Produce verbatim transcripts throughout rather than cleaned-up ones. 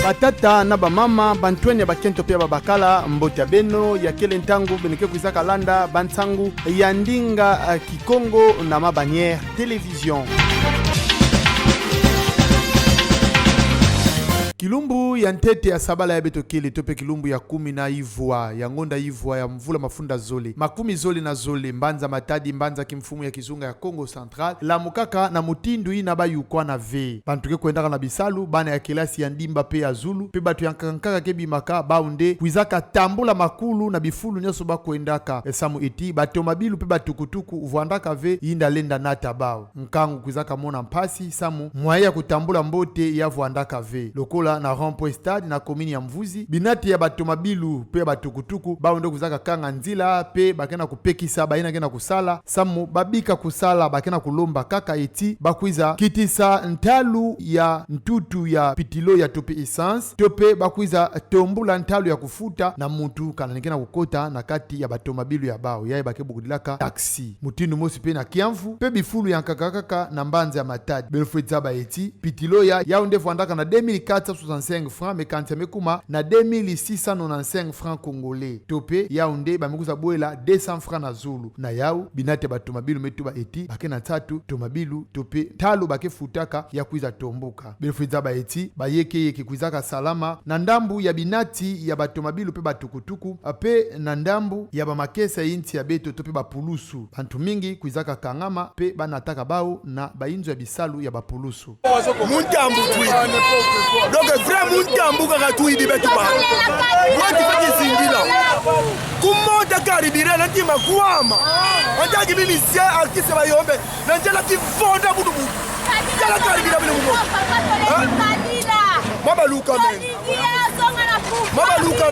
Batata na bamama, bantwenya ya bakento pe ya babakala, mbote ya beno, ya kele ntangu beno ke kwizaka landa bansangu ya ndinga, eh, Kikongo na Ma Bannière Télévision. Kilumbu ya ntete ya sabala yayi beto kele, to pe kilumbu ya kumi na ivwa ya ngonda ivwa ya mvula mafunda zole makumi zole na zole, mbanza Matadi, mbanza kimfumu ya kizunga ya Kongo Central, lamukaka na mutindu yina bayukwana ve. Bantu ke kwendaka na bisalu, bana ya kelasi ya ndimba pe ya zulu, pe bato ya nkaka nkaka ke bimaka, bau nde kwizaka tambula makulu na bifulu nyonso bakwendaka. E, samu eti batomabilu pe batukutuku vwandaka ve yinda lenda nata bau. Nkangu kwizaka mona mpasi, samu moyen ya kutambula mbote ya vwandaka ve. Lokola na rond-point Stade na commune ya Mvuzi, binati ya batomabilu pe ya batukutuku, bau nde kwizaka kanga nzila, pe ba ke na kupekisa bayina ke na kusala, samu babika kusala, ba ke na kulomba kaka eti bakwiza kitisa ntalu ya ntutu ya pitilo ya to pe essence, to pe bakwiza tombula ntalu ya kufuta na muntu kana ni ke na kukota na kati ya batomabilu ya bau, yayi ba ke bokudilaka taxi. Mutindu mosi pe na kiamvu, pe bifulu ya nkaka nkaka na mbanza ya Matadi. Beno fwe zaba eti pitilo yayi, yau nde vwandaka na deux mille quatre cent soixante-cinq francs, me kansi ya me kuma na deux mille six cent nonante-cinq francs congolais. To pe yau nde ba me kwiza bwela deux cents francs na zulu. Na yau, binati ya batomabilu me tuba eti ba ke na nsatu tomabilu, to pe ntalu ba ke futaka ya kwiza tombuka. Beno fwe zaba eti bayekeyeke kwizaka salama na ndambu ya binati ya batomabilu pe batukutuku, pe na ndambu ya bamakesa ya insi ya beto, to pe bapulusu. Bantu mingi kwizaka kangama, pe ba nataka bau na bayinzo ya bisalu ya bapulusu. Mu ntambu tuyibi. Donc, vrai mu ntambu kaka tuyibi beto ba. Bwe ti fweti zingila. Ku mota karibire na ntima kwama. Ata ki mimi sia artiste ba yombe. Na njala ki fonda budu budu. Njala karibira bino mu mota. Hein? Mwa baluka, men. Mwa baluka.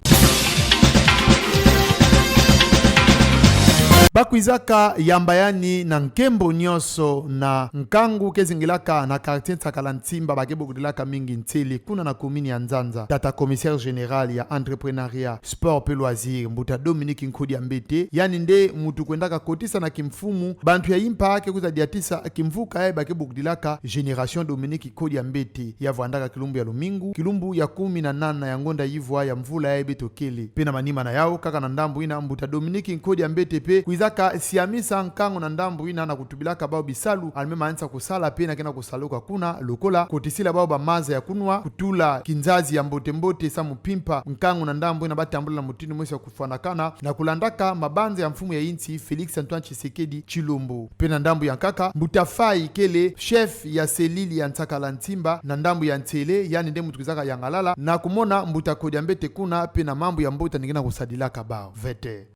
Ba kwizaka yamba yandi na nkembo nyonso na nkangu ke zingilaka na quartier Nsakala Nsimba, ba ke bokudilaka mingi Nsele, kuna na commune ya Nzanza. Tata commissaire général ya entrepreneuriat, sport pe loisir, mbuta Dominique Nkodia Mbete, yandi nde muntu kwendaka kotisa na kimfumu bantu ya impa ke kwiza diatisa kimvuka yayi ba ke bokudilaka Génération Dominique Nkodia Mbete, ya vwandaka kilumbu ya lumingu, kilumbu ya kumi na nana ya ngonda ivwa ya mvula yayi beto kele. Pe na manima na yau, kaka na ndambu yina, mbuta Dominique Nkodia Mbete pe kwizaka siamisa nkangu na ndambu yina na kutubilaka bau bisalu yandi me manisa kusala pe yina ke na kusaluka kuna, lokola kotisila bau bamaza ya kunwa, kutula kinzazi ya mbote mbote samu mpimpa nkangu na ndambu yina ba tambula na mutindu mosi ya kufwanakana, na kulandaka mabanza ya mfumu ya insi Félix Antoine Tshisekedi Tshilombo. Pe na ndambu ya nkaka, mbuta Fayi kele chef ya cellule ya Nsakala Nsimba na ndambu ya Nsele, yandi nde muntu kwizaka yangalala na kumona mbuta Nkodia Mbete kuna, pe na mambu ya mbote yandi ke na kusadilaka bau. Vete.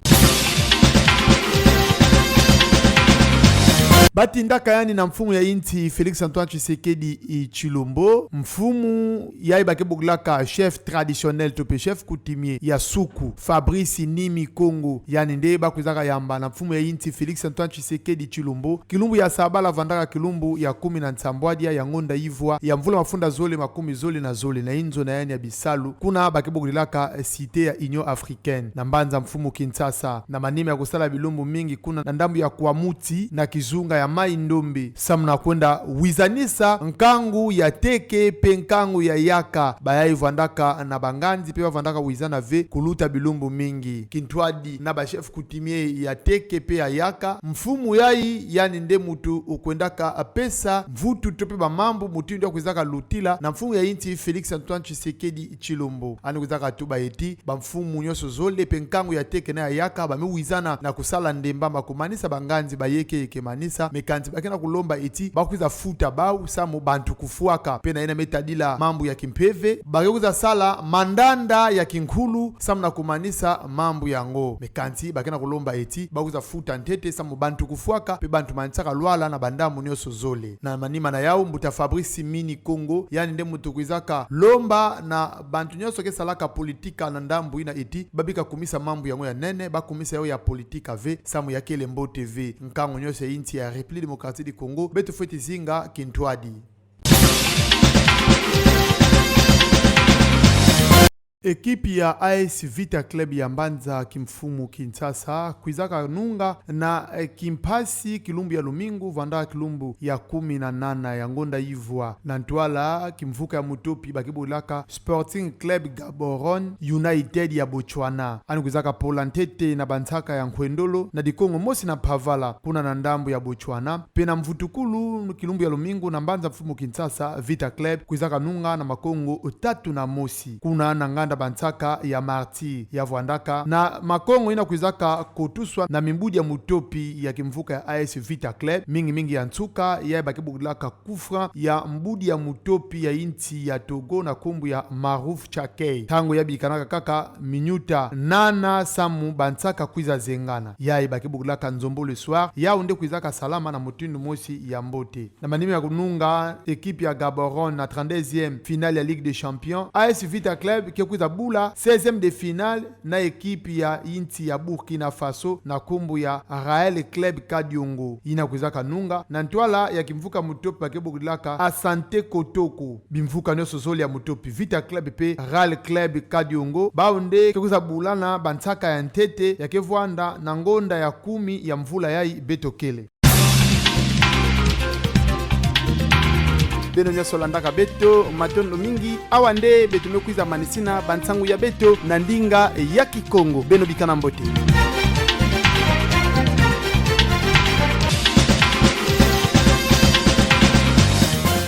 Ba tindaka yandi na mfumu ya insi Félix Antoine Tshisekedi Tshilombo, mfumu yayi ba ke bokudilaka chef traditionnel to pe chef coutumier ya Suku, Fabrice Nimi Kongo, yandi nde ba kwizaka yamba na mfumu ya insi Félix Antoine Tshisekedi Tshilombo, kilumbu ya sabala, vandaka kilumbu ya kumi na nsambwadia ya ngonda ivwa ya mvula mafunda zole makumi zole na zole, na inzo na yandi ya bisalu, kuna ba ke bokudilaka, eh, Cité ya Union Africaine, na mbanza mfumu Kinshasa, na manima ya kusala bilumbu mingi kuna na ndambu ya Kwamouth na kizunga ya Mai-Ndombe, samu na kwenda wizanisa nkangu ya teke pe nkangu ya yaka, bayayi vandaka na banganzi pe ba vandaka wizana ve kuluta bilumbu mingi. Kintwadi na ba chef coutumier ya teke pe ya yaka, mfumu yayi yandi nde muntu kwendaka pesa mvutu to pe bamambu mutindu ya kwizaka lutila na mfumu ya insi Félix Antoine Tshisekedi Tshilombo. Yandi kwizaka tuba eti bamfumu nyonso zole pe nkangu ya teke na ya yaka ba me wizana na kusala ndemba ma kumanisa banganzi, bayekeyeke manisa, me kansi ba ke na kulomba eti ba kwiza futa bau samu bantu kufwaka. Pe na yina me tadila mambu ya kimpeve, ba ke kwiza sala mandanda ya kinkulu samu na kumanisa mambu yango. Me kansi ba ke na kulomba eti ba kwiza futa ntete samu bantu kufwaka pe bantu manisaka lwala na bandambu nyonso zole. Na manima na yau, mbuta Fabrice Nimi Kongo, yandi nde muntu kwizaka lomba na bantu nyonso ke salaka politika na ndambu yina eti ba bika kumisa mambu yango ya nene, ba kumisa yau ya politika ve, samu ya kele mbote ve. Nkangu nyonso ya insi ya République Démocratique du Congo, beto fweti zinga kintwadi. Ekipi ya A S Vita Club ya mbanza kimfumu Kinshasa kwizaka nunga na, eh, kimpasi kilumbu ya lumingu vwanda kilumbu ya kumi na nana ya ngonda ivwa, na ntwala kimvuka ya mutopi ba ke bokilaka Sporting Club Gaborone United ya Botswana. Ani kwizaka pola ntete na bansaka ya nkwendolo na dikongo mosi na mpavala kuna na ndambu ya Botswana. Mpe na mvutukulu kilumbu ya lumingu na mbanza mfumu Kinshasa, Vita Club kwizaka nunga na makongo tatu na mosi kuna na nganda bansaka ya Martyrs ya vwandaka na makongo ina kwizaka kotuswa na mimbudi ya mutopi ya kimvuka ya A S Vita Club, mingi mingi ya nsuka, yayi ba ke bokilaka coup franc ya mbudi ya mutopi ya insi ya Togo na nkumbu ya Marouf Chakei. Ntangu yayi bikanaka kaka minuta nana samu bansaka kwiza zengana. Yayi ba ke bokilaka Nzombo le Soir, yawu nde kwizaka salama na mutindu mosi ya mbote. Na manima ya kununga ekipi ya Gaborone na trente-deuxième finale ya Ligue des Champions, A S Vita Club ke kwiza bula seizième de finale na ekipi ya insi ya Burkina Faso na nkumbu ya Rail Club Kadiogo, ina kwizaka nunga na ntwala ya kimvuka mutopi ba ke bokilaka Asante Kotoko. Bimvuka nyonso zole ya mutopi, Vita Club mpe Rail Club Kadiogo, bawu nde ke kwiza bula na bansaka ya ntete ya ke vwanda na ngonda ya kumi ya mvula yayi beto kele. Beno nyonso landaka beto, matondo mingi. Awa nde beto me kwiza manisina bansangu ya beto na ndinga ya Kikongo. Beno bikana mbote.